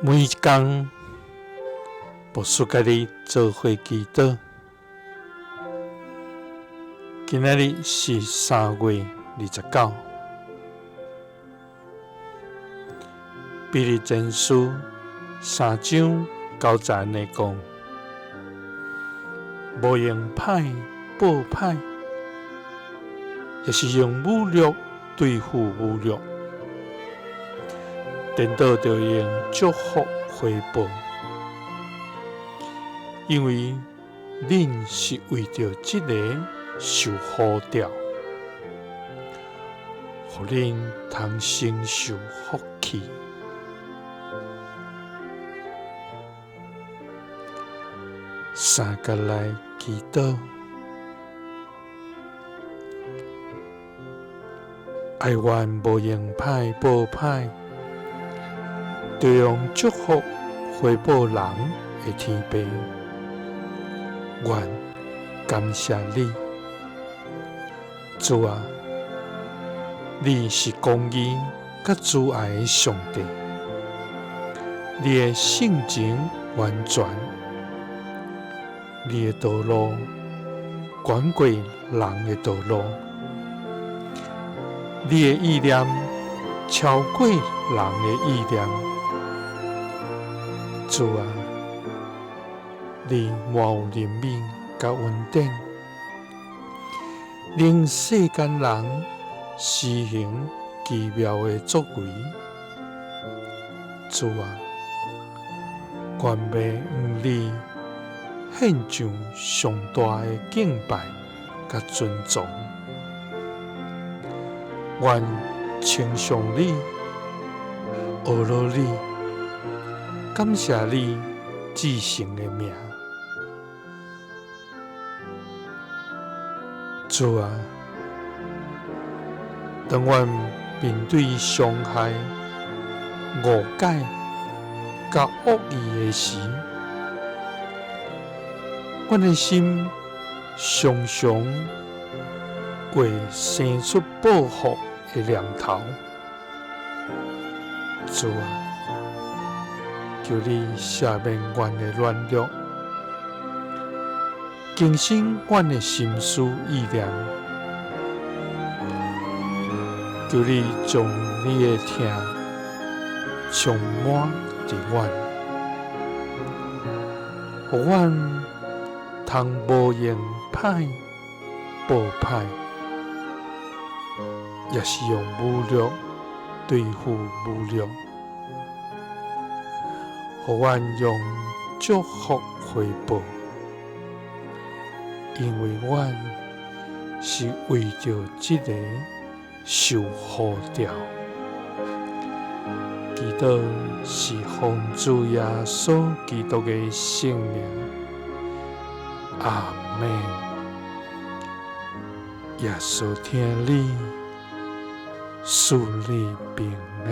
每工牧師佮你做伙祈禱。今仔日是3月29，彼得前書3章9節按呢講：無用歹報歹，抑是用侮辱對付侮辱。顛倒著用祝福回報，因為恁是為著這个受呼召，予恁通承受福氣。三佮來祈禱。哀願無用歹報歹，著用祝福回報人的天父，願感謝你，主啊，你是公義佮慈愛的上帝，你的性情完全，你的道路懸過人的道路。你的意念超過人的意念，主啊，你滿有憐憫佮恩典，令世間人施行奇妙的作為。主啊，願欲向你獻上上大的敬拜佮尊崇。願稱頌你，阿羅你，感謝你至聖的名。主啊，當阮面對傷害、誤解佮惡意的時，阮的心常常會生出報復的念頭。主啊，求你赦免阮的軟弱，更新阮的心思意念。求你將你的疼充滿佇阮，予阮通無用歹報歹，抑是用侮辱對付侮辱，予阮用祝福回報，因為阮是為著這个受呼召。祈禱是奉主耶穌基督的聖名，阿們。耶穌疼你，賜你平安。